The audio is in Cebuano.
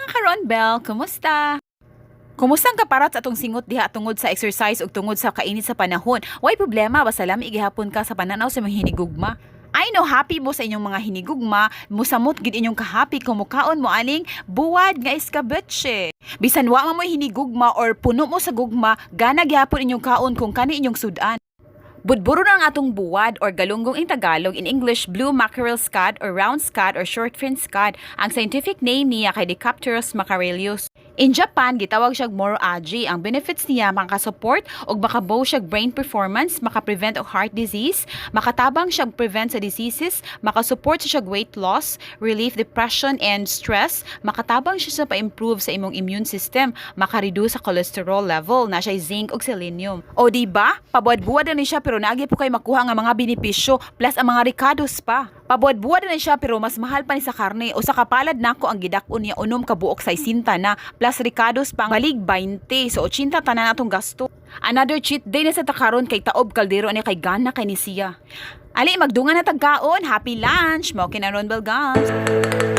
mga karon Bell, kumusta? Kumusta ang kaparat sa atong singot diha tungod sa exercise ug tungod sa kainit sa panahon? Way problema, basta lami gihapon ka sa pananaw sa mga hinigugma. I know happy mo sa inyong mga hinigugma, musamot gid inyong kahappy kung mukaon mo aning buwad nga iskabetche. Bisan wa man mo hinigugma or puno mo sa gugma, gana gihapon inyong kaon kung kani inyong sudan. Budburo na ang atong buwad or galunggong in Tagalog, in English blue mackerel scad or round scad or short fin scad. Ang scientific name niya kay Decapterus macarelius. In Japan, gitawag siyag moro aji. Ang benefits niya, makasupport ug makabow siya brain performance, makaprevent og heart disease, makatabang siya prevent sa diseases, makasupport siya weight loss, relieve depression and stress, makatabang siya sa pa-improve sa imong immune system, makareduce sa cholesterol level, na siya zinc ug selenium. O di ba? Pabuad-buad na ni siya pero naagi po kay makuha nga mga benepisyo plus ang mga rikados pa. Pabuad-buad na ni siya pero mas mahal pa ni sa karne o sa kapalad nako ang gidak-on niya unom ka buok sa 60 na plus rikados pa balig 20, so 80 tanan atong gasto. Another cheat day na sa takaron kay taob kaldero ani kay gana kay ni siya. Ali, magdungan na tagkaon, happy lunch, mo kinaron Bell Gums.